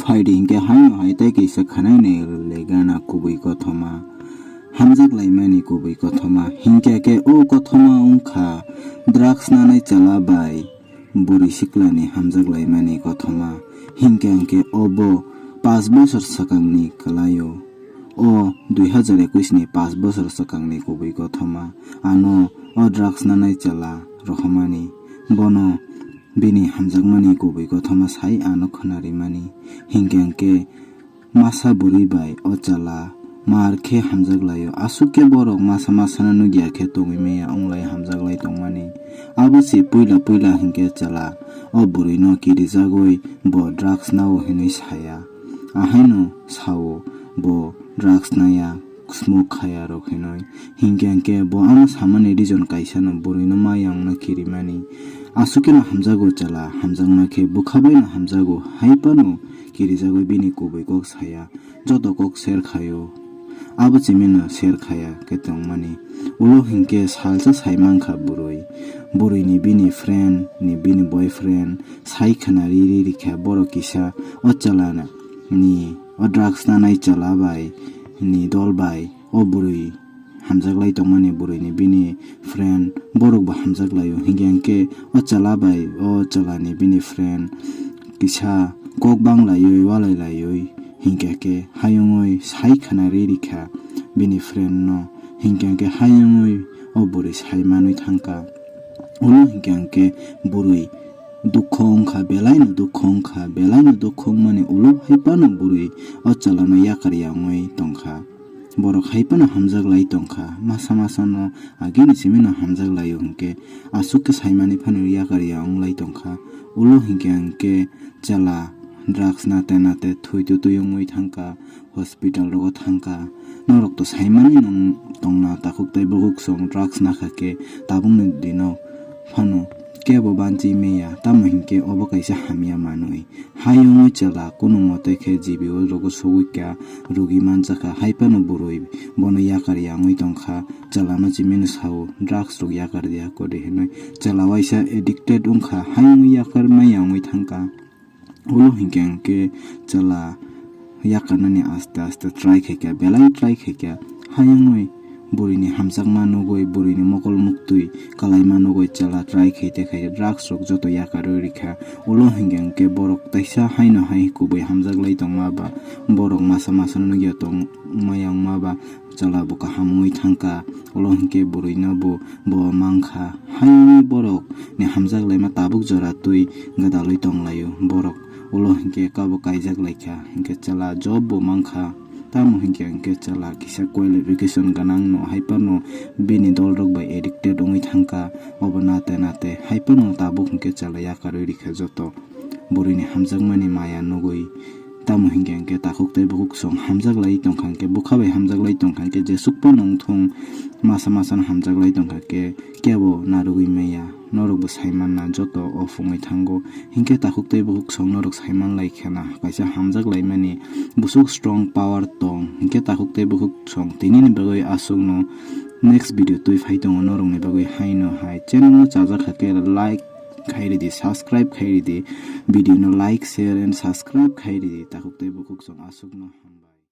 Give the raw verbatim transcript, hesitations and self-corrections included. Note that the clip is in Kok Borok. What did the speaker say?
Phaidi hinkhe haino hai tei kisa khwnaini legana kubui kothoma, hamjak laimani kubui kothoma. Hinkhe khe o kothoma wngkha drugs nanai chwla bai bwrwi siklani hamjak laimani kothoma. Hinkhe hinkhe obo pash bosor swkangni kwlaio. O dui hazar ekush ni pash bosor swkangni kubui kothoma ano o drugs nanai chwla rohormani. Bono bini hamjakmani kubui kothoma sai ano khwnarimani. Hinkhe hinkhe masa bwrwi bai o chwla mar khe hamjak laio. Aswk khe borok masa masano nukya khe tongwi maya wnglai hamjak lai tongmani. Abo se puila puila hinkhe chwla o bwrwino kirijagwi bo drugs nao hinwi saya. Ahaino sao bo drugs naya, smoke khaya rok hinwi. Hinkhe hinkhe bo ano samani reason kaisano bwrwino maya wngno kirimani. Aswk kheno hamjago chwla, hamjakma khe bwkha baino hamjago, hai phano kirijagwi bini kubui kok saya, joto kok share khaio. Abo chimino share khaya khe tongmani. Ulo hinkhe salsa sai mankha bwrwi. Bwrwini bini friend ni bini boyfriend sai khwna ri ri rikha borok kisa o chwla ni o drugs nanai chwla bai ni dol bai o bwrwi hamjak lai tongmani bwrwini bini friend borok bo hamjak laio. Hinkhe hinkhe o chwla bai o chwlani bini friend kisa kok bang laiwi walai laiwi hinkhe khe hayungwi sai khwna ri rikha bini friend no. Hinkhe hinkhe hayungwi o bwrwi sai manwi thangkha. Ulo hinkhe hinkhe bwrwi dukho wngkha, belaino dukho wngkha, belaino dukho wngmani ulo hai phano bwrwi o chwlano yakar ya wngwi tongkha. Borok hai phano hamjak lai tongkha, masa masano agini simino hamjak laio hinkhe aswk khe saimani phano yakar ya wng lai tongkha. Ulo hinkhe hinkhe chwla drugs nate nate thwi tu twi wngwi thangkha. Hospital rogo thangkha. Norok to saimani nang tongna takhuk tei bukhuk song drugs nakha khe tabukni dino phano kebo banchi meya, tamo hinkhe obo kaisa hamya manwi. Hayungwi chwla kunu mote khe G B O rogo sogwi kha, rugi manjakha, hai phano bwrwi bono yakar ya wngwi tongkha. Chwlano chimino sao drugs rok yakar ya kori hinwi. Chwla waisa addicted wngkha, hayungwi yakar maya wngwi thangkha. Ulo hinkhe hinkhe chwla yakarnani aste aste try khaikha, belai try khaikha. Hayungwi bwrwini hamjakma nugwi, bwrwini mokol muktwi kalaima nugwi chwla try khai tei khai drugs rok joto yakarwi rikha. Ulo hinkhe hinkhe borok taisa haino hai kubui hamjak lai tongma ba, borok masa masano nugya tong maya wngma ba, chwla bo kaham wngwi thangkha. Ulo hinkhe bwrwino bo, bo mankha. Hayungwi borok ni hamjak laima tabuk jora twi gwdalwi tonglaio borok. Ulo hinkhe kabo kaijak laikha, hinkhe chwla job bo mankha. Tamo hinkhe hinkhe chwla kisa qualification gwnang no, hai phano bini dol rok bai addicted wngwi thangkha. Obo nate nate hai phano tabuk hinkhe chwla yakarwi rikha joto. Bwrwini hamjakmani maya nugwi. Tamo hinkhe hinkhe takhuk tei bukhuk song hamjak lai tongkha hinkhe, bwkha bai hamjak lai tongkha hinkhe, jesuk phano wngthung masa masano hamjak lai tongkha khe, kebo narwgwi maya. Norok bo saimanna joto ophungwi thango. Hinkhe takhuk tei bukhuk song norok saiman lai khena kaisa hamjak laimani bwswk strong power tong. Hinkhe takhuk tei bukhuk song tinini bagwi aswkno next video twi phai tongo norokni bagwi haino hai. Channel no chajak kha khe like khai ridi, subscribe khai ridi, video no like, share and subscribe khai ridi. Takhuk tei bukhuk song aswkno hambai.